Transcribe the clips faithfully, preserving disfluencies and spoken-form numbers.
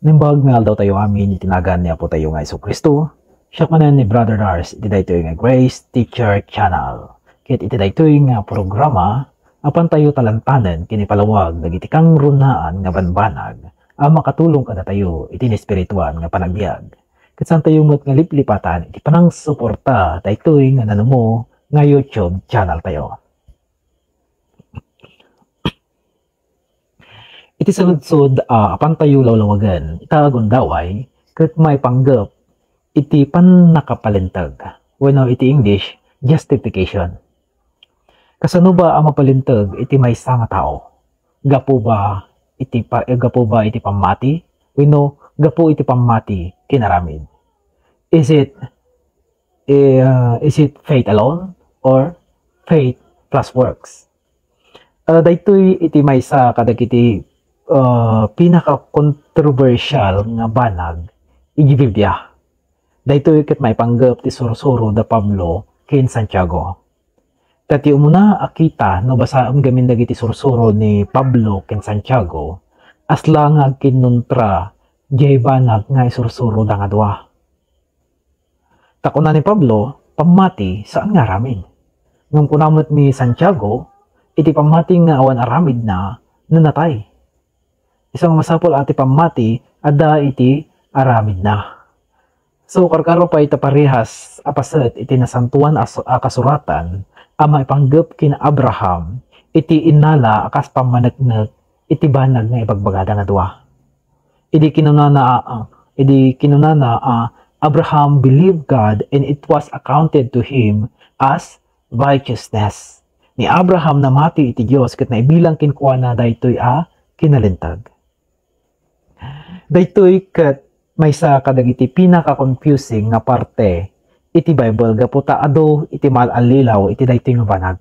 Naimbag nga aldaw tayo amin iti nagan ni Apo tayo nga Jesu-Cristo. Siak manen ni Brother Lars iti daytoy nga Grace Teacher Channel. Ket iti daytoy nga programa, apan tayo talantanen ken ipalawag dagiti kangrunaan nga banbanag a makatulong kadatayo iti naespirituan nga panagbiag. Ket saan tayo met nga liplipatan iti panangsuporta daytoy nga nanumo nga YouTube channel tayo. Iti saludsod a apan tayo lawlawagen ita a gundaway ket maipanggep iti pannakapalinteg, wenno iti English, justification. Kasano ba a mapalinteg iti maysa nga tao? Gapu ba iti pa-, gapu ba iti pammati? Wenno gapu iti pammati ken aramid? Is it, eh, is it faith alone or faith plus works? Ah, daytoy iti maysa kadagiti, ah, pinakakontrobersial nga banag iti Biblia. Daytoy ket maipanggep ti sursuro da Pablo ken Santiago. Ta ti umuna a kita no basaem gamin dagiti sursuro ni Pablo ken Santiago, asla nga agkinnuntra diay banag nga isursuro da nga dua. Ta kuna ni Pablo, pammati saan nga aramid. Ngem kuna met ni Santiago, iti pammati nga awan aramidna, nanatay. Isu nga masapul a ti pammati adda iti aramidna. So, karkaro pay ta parehas a paset iti nasantoan a su-, a kasuratan a maipanggep ken Abraham iti innala a kas pammaneknek iti banag nga ibagbagada nga dua. Idi kinunana, ah, idi kinunana, ah, Abraham believed God and it was accounted to him as righteousness. Ni Abraham namati iti Dios ket naibilang kenkuana daytoy a kinalinteg. Daytoy ket maysa kadagiti pinaka-confusing nga parte iti Bible gapu ta adu iti maal-allilaw iti daytoy nga banag.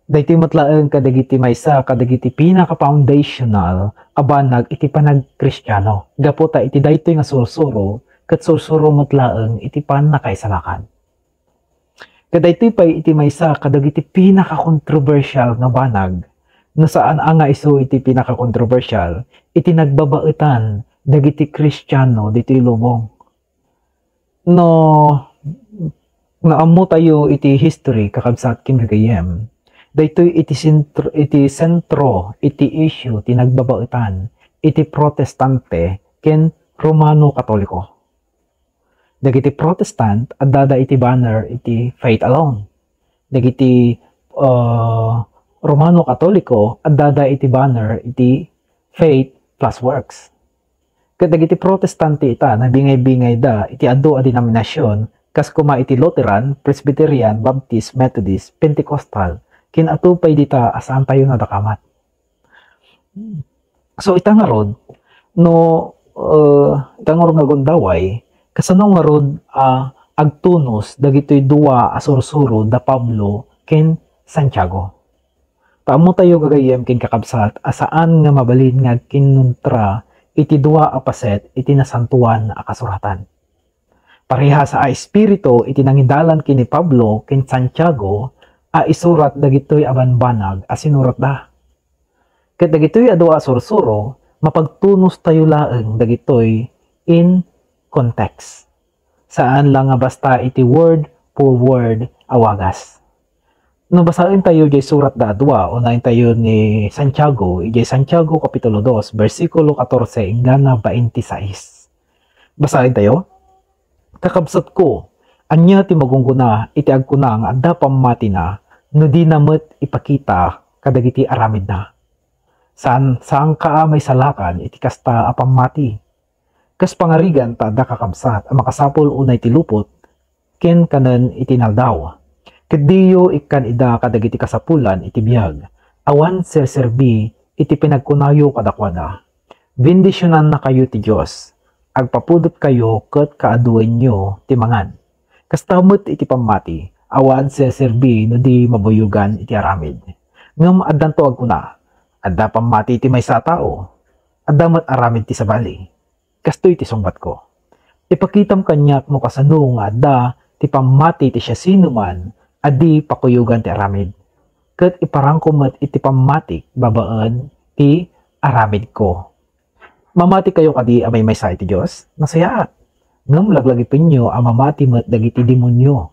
Daytoy met laeng kadagiti maysa kadagiti pinaka-foundational a banag iti panagkristiano, gapu ta iti daytoy nga sursuro ket sursuro met laeng iti pannakaisalakan. Kadaytoy pay iti maysa kadagiti pinaka-controversial nga banag, no saan a nga isu iti pinaka-controversial, iti nagbabaetan dagiti Kristiano ditoy lubong. No, no ammo tayo iti history, kakabsat ken gagayyem, daytoy iti sentro, iti sentro, iti issue ti nagbabaetan iti Protestante ken Romano Katoliko. Dagiti Protestant, addada iti banner iti faith alone. Dagiti, uh, Romano Katoliko, addada iti banner iti faith plus works. Ket dagiti Protestante ita, nabingay-bingayda iti adu a denominasion, kas koma iti Lutheran, Presbyterian, Baptist, Methodist, Pentecostal, ken adu pay dita a saantayo nadakamat. So, ita ngarud, no, uh, ita ngarud nga gundaway, kasano ngarud a agtunos dagitoy dua a sursuro da Pablo ken Santiago? Ta ammo tayo gagayyem ken kakabsat a saan nga mabalin nga agkinnuntra iti dua a paset iti Nasantoan a Kasuratan. Parehas a espiritu iti nangidalan ken ni Pablo ken Santiago a isurat dagitoy a banbanag a sinuratda. Ket dagitoy a dua a sursuro, mapagtunos tayo laeng dagitoy in context. Saan la nga basta iti word for word a wagas. No basaen tayo diay surat da a dua, unaen tayo ni Santiago, idiay Santiago Kapitulo dos, bersikulo katorse inggana baintisais. Basaen tayo. Kakabsatko, ania ti magunggona iti agkuna nga adda pammatina no dina met ipakita kadagiti aramidna? Saan, saanka a maisalakan iti kasta a pammati. Kas pangarigan ta adda kakabsat a makasapul unay ti lupot, ken kanen iti naldaw. Ket diyo ikkan ida kadagiti kasapulan iti biag, awan serserbi iti pinagkunayo kadakuada. Bendisionannakayo ti Dios, agpapudotkayo ket kaaduenyo ti mangan. Kasta met iti pammati, awan serserbi no di mabuyogan iti aramid. Ngem addanto agkuna, adda pammati ti maysa a tao, adda met aramid ti sabali. Kastoy ti sungbatko. Ipakitam kaniak no kasano nga adda ti pammati ti siasinoman a di pakuyogan ti aramid. Ket iparangko met iti pammatik babaen ti aramidko. Mamatikayo kadi a maymaysa iti Dios? Nasayaat. Ngem laglagipenyo a mamati met dagiti demonio,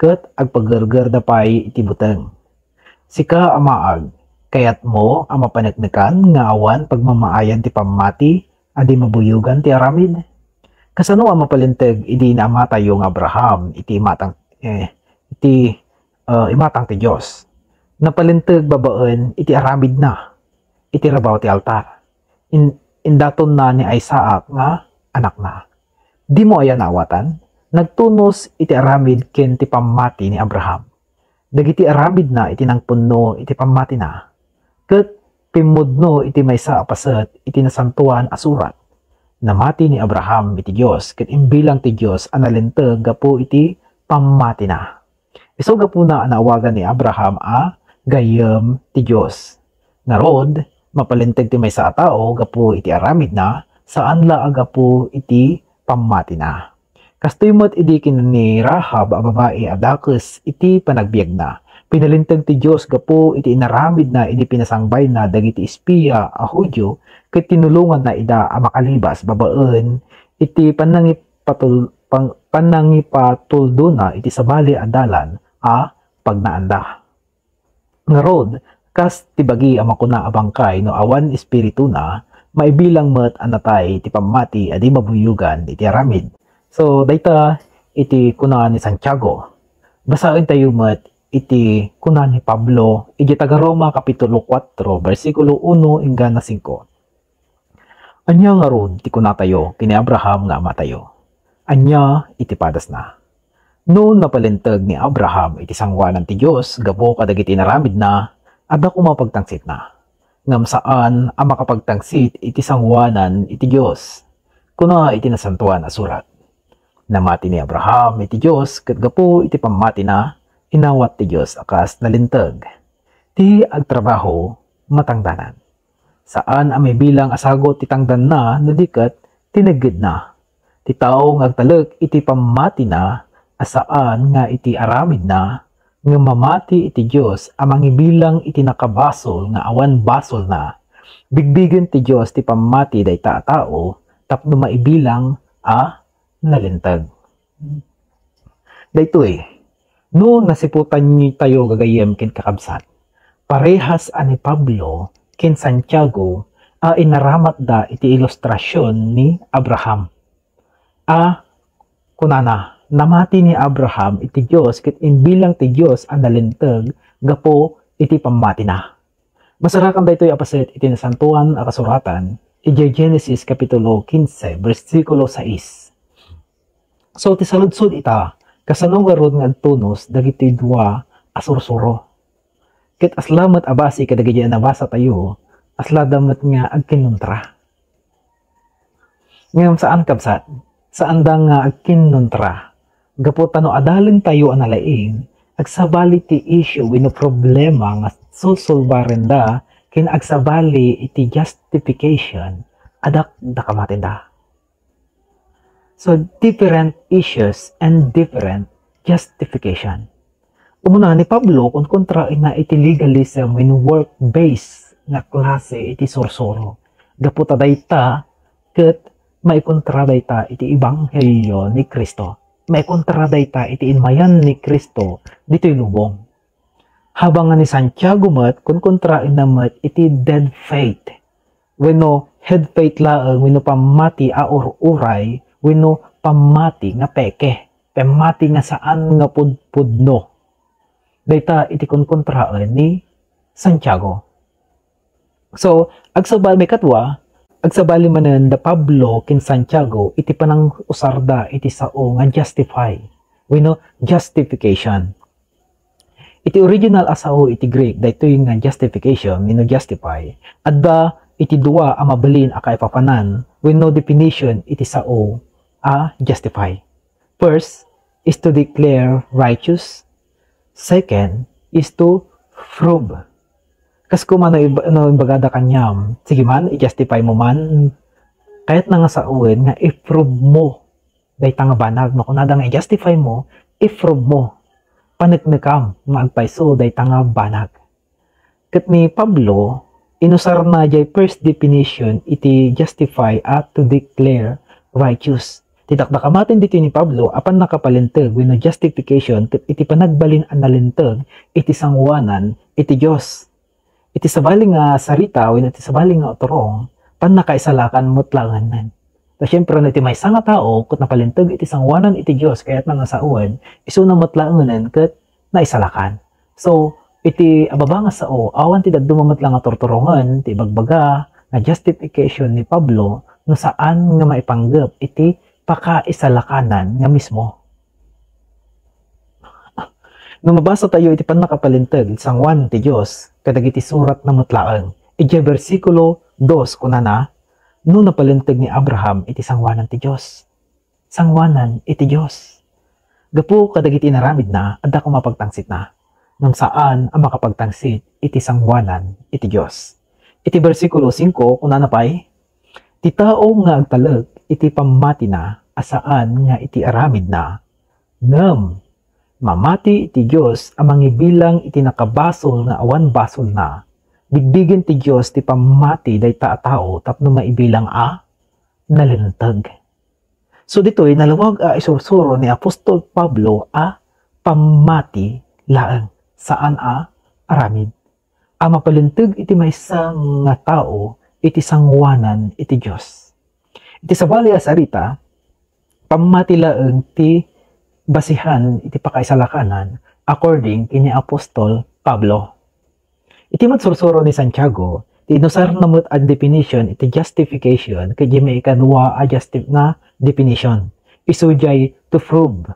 ket agpagergerda pay iti buteng. Sika a maag, kayatmo a mapaneknekan nga awan pagmamaayan ti pammati a di mabuyogan ti aramid? Kasano a mapalinteg idi ni amatayo nga Abraham iti imatang, eh, iti, eh, imatang ti Dios? Napalinteg babaen iti aramidna, iti rabaw ti altar. In-, indatonna ni Isaac nga anakna. Dimo aya naawatan? Nagtunos iti aramid ken ti pammati ni Abraham. Dagiti aramidna iti nangpunno iti pammatina, ket pimmudno iti maysa a paset iti Nasantoan a Surat. Namati ni Abraham iti Dios, ket imbilang ti Dios a nalinteg gapu iti pammatina. Isu gapuna a naawagan ni Abraham a gayyem ti Dios. Ngarud, mapalinteg ti maysa a tao gapu iti aramidna, saan la a gapu iti pammatina. Kastoy met idi ken ni Rahab a babai a dakes iti panagbiagna. Pinalinteg ti Dios gapu iti inaramidna idi pinasangbayna dagiti espia a Judio ket tinulonganna ida a makalibas babaen iti pannangipatul-, pan-, pannangipatuldona iti sabali a dalan a pagnaanda. Ngarud, kas ti bagi a makuna a bangkay no awan espirituna, maibilang met a natay ti pammati a di mabuyogan iti aramid. So, dayta iti kuna ni Santiago. Basaentayo met iti kuna ni Pablo iti taga-Roma Kapitulo kuatro, bersikulo uno inggana singko. Ania ngarud ti kunatayo ken ni Abraham nga amatayo? Ania iti padasna? No napalinteg ni Abraham iti sangoanan ti Dios gapu kadagiti inaramidna, adda koma pagtangsitna. Ngem saan a makapagtangsit iti sangoanan iti Dios. Kuna iti Nasantoan a Surat, "Namati ni Abraham iti Dios, ket gapu iti pammatina, inawat ti Dios a kas nalinteg." Ti agtrabaho, matangdanan. Saan a maibilang a sagut ti tangdanna no di ket tinegedna. Ti tao nga agtalek iti pammatina a saan nga iti aramidna, ngem mamati iti Dios a mangibilang iti nakabasol nga awan basolna. Bigbigen ti Dios ti pammati dayta a tao tapno maibilang a nalinteg. Daytoy, no nasiputantayo gagayyem ken kakabsat, parehas a ni Pablo ken Santiago a inaramatda iti ilustrasion ni Abraham. A, kunana, namati ni Abraham iti Dios ket imbilang ti Dios a nalinteg gapu iti pammatina. Masarakan daytoy a paset iti Nasantoan a Kasuratan, idiay Genesis Kapitulo kinse, bersikulo sais. So, ti saludsod ita, kasano ngarud nga agtunos dagiti dua a sursuro? Ket asla met a base kadagiti a nabasatayo, aslada met nga agkinnuntra. Ngem saan, kabsat, saanda nga agkinnuntra. Gapu ta no adalentayo a nalaing, agsabali ti issue wenno problema nga susolbarenda ken agsabali iti justification, adda kamatenda. So, different issues and different justification. Umuna ni Pablo, kunkontraenna iti legalism wenno work-based nga klase iti sursuro. Gapu ta dayta ket maikontra dayta iti ebanghelio ni Cristo. Maikontra dayta iti inmayan ni Cristo ditoy lubong. Habang nga ni Santiago met, kunkontraenna met iti dead faith wenno head faith laeng wenno pammati a ur-uray wenno pammati nga peke, pammati nga saan nga pudpudno. Dayta iti kunkontraen ni Santiago. So, agsabali, maikadua, agsabali manen da Pablo ken Santiago iti panangusarda iti sao nga justify wenno justification. Iti original a sao iti Greek, daytoy nga justification wenno justify, adda iti dua a mabalin a kaipapanan wenno definition iti sao a justify. First is to declare righteous. Second is to prove. Kas kuma no ib-, no imbagada kaniam, sige man, i-justify mo man. Kayatna nga sawen nga i-prove mo dayta nga banag. No kunada nga i-justify mo, i-prove mo. Paneknekam nga agpayso dayta nga banag. Ket ni Pablo, Inusarna jay first definition iti justify a to declare righteous. Ti dakdakamaten ditoy ni Pablo a pannakapalinteg wenno justification ket iti panagbalin a nalinteg iti sangoanan iti Dios. Iti sabali nga sarita wenno iti sabali nga turong, pannakaisalakan met laengen. Ta siempre, no iti maysa nga tao ket napalinteg iti sangoanan iti Dios kayatna nga sawen, isuna met laengen ket naisalakan. So, iti ababa nga sao, awan ti dadduma met la nga turturongen ti ibagbaga nga justification ni Pablo no saan nga maipanggep iti pakaisalakanan nga mismo. No mabasa tayo iti pannakapalinteg iti sangoanan ti Dios kadagiti suratna met laeng, idiay bersikulo dos kunana, "No napalinteg ni Abraham iti sangoanan ti Dios." Sangoanan iti Dios. Gapu kadagiti inaramidna, adda koma pagtangsitna. Ngem saan a makapagtangsit iti sangoanan iti Dios. Iti bersikulo singko, kunana pay, "Ti tao nga agtalek iti pammatina a saan nga iti aramidna, ngem mamati iti Dios a mangibilang iti nakabasol nga awan basolna, bigbigen ti Dios ti pammati dayta a tao tapno maibilang a nalinteg." So ditoy, nalawag a isursuro ni Apostol Pablo a pammati laeng, saan a aramid. A mapalinteg iti maysa nga tao iti sangoanan iti Dios. Iti sabali a sarita, pammati laeng ti basihan iti pakaisalakanan according ken ni Apostol Pablo. Iti met sursuro ni Santiago, ti inusarna met a definition iti justification ket diay maikadua a justi-, nga definition. Isu diay to prove.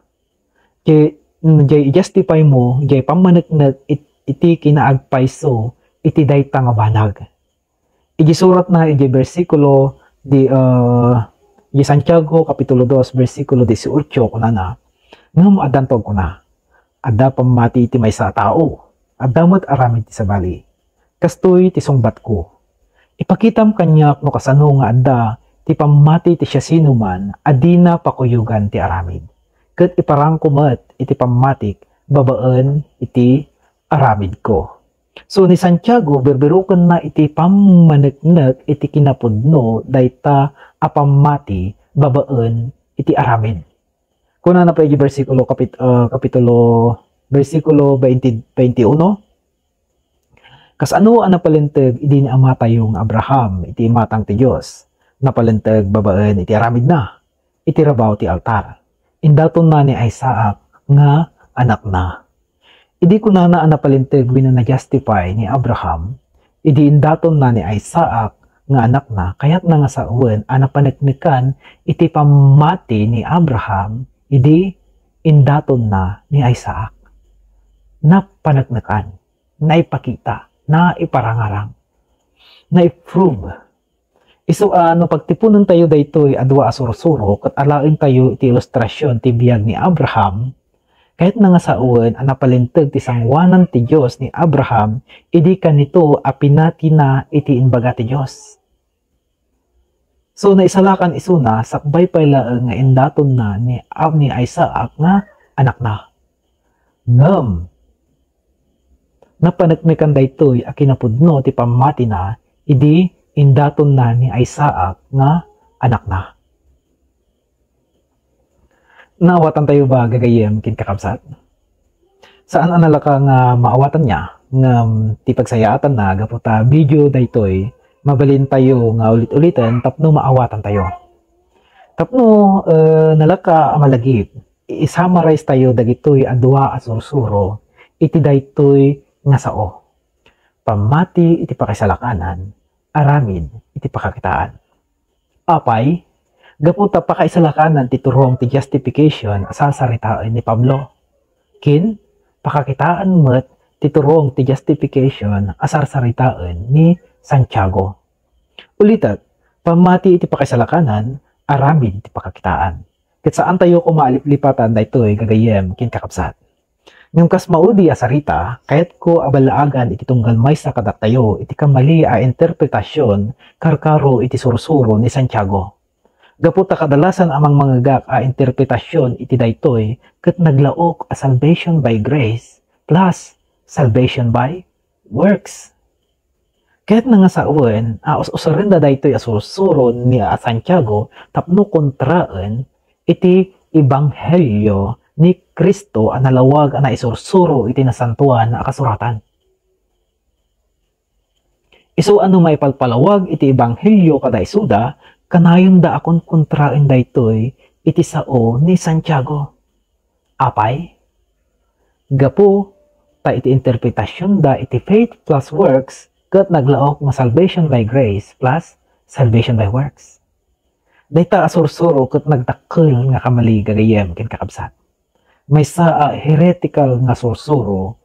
Diay, diay i-justify mo, diay pammaneknek it-, iti kinaagpayso iti dayta nga banag. Iti suratna iti bersikulo di, ah, iti Santiago kapitulo dos, bersikulo dieciocho, kunana, "Ngem addanto agkuna, 'Adda pammati ti maysa a tao, adda met aramid ti sabali.' Kastoy ti sungbatko. Ipakitam kaniak no kasano nga adda ti pammati ti siasinoman a dina pakuyogan ti aramid. Ket iparangko met iti pammatik babaen iti aramidko." So, ni Santiago, birbirukenna iti pammaneknek iti kinapudno dayta a pammati babaen iti aramid. Kunana pay iti bersikulo, kapit-, ah, kapitulo, bersikulo twenty, twenty-uno, "Kasano a napalinteg idi ni amatayo nga Abraham iti imatang ti Dios? Napalinteg babaen iti aramidna, iti rabaw ti altar. Indatonna ni Isaac nga anakna." Idi kunana a napalinteg wenno na-justify ni Abraham, idi indatonna ni Isaac nga anakna, kayatna nga sawen a napaneknekan iti pammati ni Abraham idi indatonna ni Isaac. Napaneknekan, naipakita, naiparangarang, naiprove. Isu a no pagtiponentayo daytoy a dua a sursuro ket alaentayo iti ilustrasion ti biag ni Abraham, kayatna nga sawen a napalinteg ti sangoanan ti Dios ni Abraham idi kanito a pinatina iti imbaga ti Dios. So, naisalakan isuna sakbay pay laeng nga indatonna ni, ni Isaac nga anakna. Ngem, napaneknekan daytoy a kinapudno ti pammatina idi indatonna ni Isaac nga anakna. Naawatantayo ba, gagayyem ken kakabsat? Saan a nalaka nga maawatanna, ngem ti pagsayaatanna gapu ta video daytoy, mabalintayo nga ulit-uliten tapno maawatantayo. Tapno, eh, nalaka a malagip, i-summarize tayo dagitoy a dua a sursuro iti daytoy nga sao. Pammati iti pakaisalakanan, aramid iti pakakitaan. Apay, gapu ta pakaisalakanan ti turong ti justification a sarsaritaen ni Pablo. Ken, pakakitaan met ti turong ti justification a sarsaritaen ni Santiago. Ulitek, pammati iti pakaisalakanan, aramid ti pakakitaan. Ket saantayo koma a liplipatan daytoy, gagayyem ken kakabsat. Ngem kas maudi a sarita, kayatko a ballaagan iti tunggal maysa kadatayo iti kammali a interpretasion karkaro iti sursuro ni Santiago. Gapu ta kadalasan a mangmangegak a interpretasion iti daytoy ket naglaok a salvation by grace plus salvation by works. Ket nangasawen a us-usarenda daytoy a sursuro ni a Santiago tapno kontraen iti ebanghelio ni Cristo a nalawag a naisursuro iti Nasantoan a Kasuratan. Isu a no maipalpalawag iti ebanghelio kada isuda, kanayonda a konkontraen daytoy iti sao ni Santiago. Apay? Gapu ta iti interpretasionda iti faith plus works ket naglaok nga salvation by grace plus salvation by works. Dayta a sursuro ket nagdakkel nga kamali gagayyem ken kakabsat. Maysa a heretical nga sursuro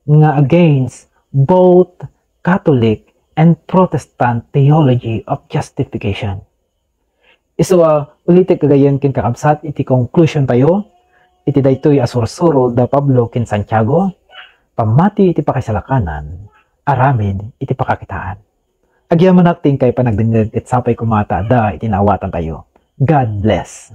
nga against both Catholic and Protestant theology of justification. Isu a ulitek gagayyem ken kakabsat iti conclusion tayo iti daytoy a sursuro da Pablo ken Santiago, pammati iti pakaisalakanan, aramid iti pakakitaan. Agyamanak ti inkay panagdengngeg ket sapay koma ta adda iti naawatan tayo. God bless.